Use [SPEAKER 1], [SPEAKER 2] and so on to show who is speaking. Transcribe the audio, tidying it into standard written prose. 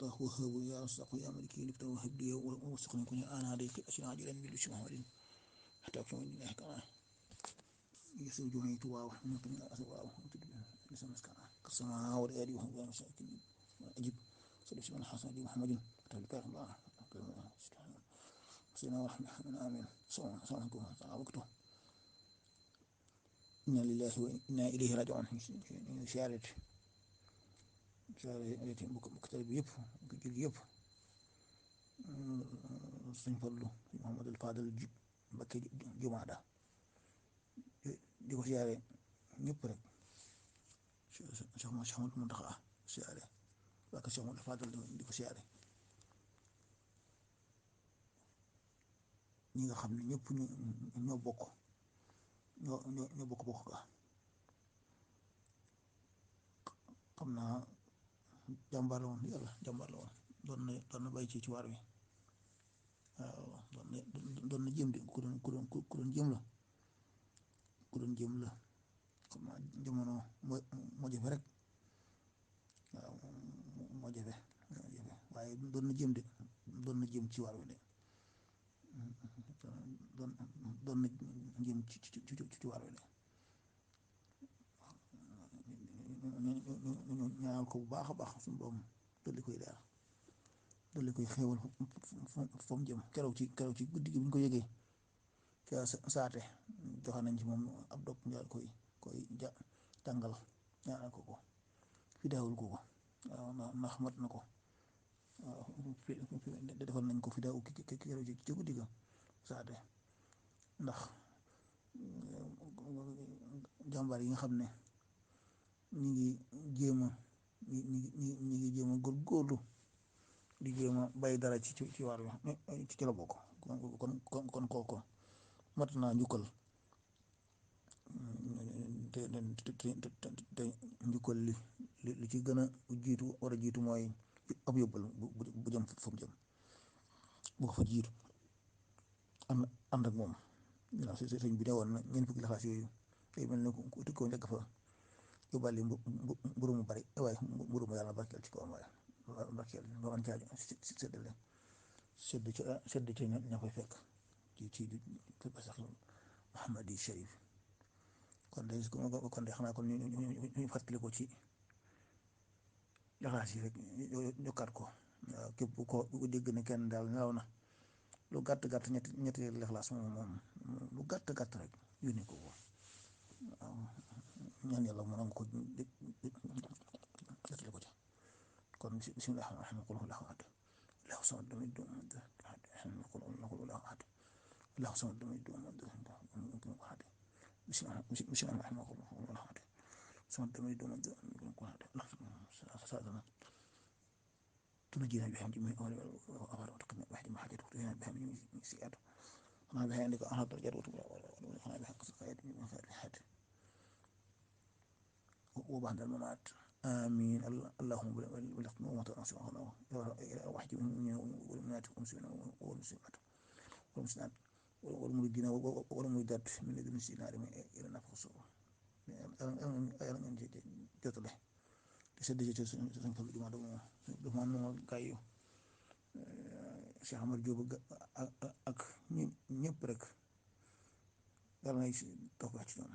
[SPEAKER 1] الله وهاب يا رزاق يا ملك لفت وهب لي ووثقني كن انا عليك اشنا عاجلا من لشي محمد حتى اكون من الله كان يسوع جوني توا وحنا كنا اسوا لسه مسكن قسما والآلي وهم مساكين اجب صلى الله على حسن محمد تبارك الله سيدنا ورحمة آمين صلى الله عليه وسلم إنا لله وإنا إليه راجعون شارد مكتب يب يب سن فضلو محمد الفاضل بكي جمعة di ko siyaare ñëpp rek Cheikh Mouhamadou Mountakha siyaare waa ko Cheikh Mouhamadou Fadal di ko siyaare ñi nga xam ne ñëpp ñoo bokk bokk ga xam naa jàmbaar la woon yàlla jàmbaar la woon doon na bay ci waar wi waaw doon na jéem di ku doon jéem la xam naa jamono moo jafe rek waaw moo jafe waaye doon na jéem ci waar wi de doon na jéem ci waar wi de ñu ñaanal ko bu baax a baax suñu borom dolli koy leer dolli koy xéewal fa mu jëm keroog ci guddi gi bu ñu ko yëgee ca saate joxe nañ ci moom ab dog njaal koy jàngal ñaanal ko fi daawul ko waaw ndax mat na ko waaw defal nañ ko fi daaw keroog ci guddi ga saate ndax jàmbaar yi nga xam ne ñi ngi jéem a góorgóorlu di jéem a bay dara ci waar wi ci la bokk kon kooku mat naa njukkal te njukkal li ci gën a war a jiitu mooy ab yóbbal bu jëm fa mu jëm bu ko fa jiitu ànd ak moom waaw sëñ bi ne woon na ñeent fukki laxaas yooyu day mel ne ku tukkoo njëkk fa yóbbaale mburu mu bari waaye mburu mu yàlla barkeel ci kawam waaye barkeel ba man caa séddale sedd ci ña fay fekk ci basax Muhammad Sharif kon de xanaa kon ñu fàttali ko ci laxaas yi rek jokkaat ko waaw képp ko dégg ne kenn daal nelaw na lu gàtt ñetti laxaas moom lu gàtt rek yónni ko waaw ñaan yàlla mu nangu ko jotale ko ci kon bismillah rahmaan qul huwallahu ahad allahu samad lam yalid walam yulad qul huwallahu ahad allahu samad lam yalid walam yulad ahad bismillah rahmaan qul huwallahu ahad samad lam yalid walam yulad ahad تنجينا بحمد من أمر وتقنا بحد ما حاجة وتهنا بها من سيئات أنا بها عندك أنا درجات وأنا بها قصة قيد من خير الحد وبعد الممات آمين اللهم بلغنا ومتناصرنا إلى واحد من والمنات والمسلمات والمسلمات والمريدين والمريدات من الذين السنار إلى نفخ الصور أنا جت له sedd ci sëñ Fallu Jumaa dafa am gaayu Cheikh Amar Diop ak ñëpp rek yàlla nay toog ci ñoom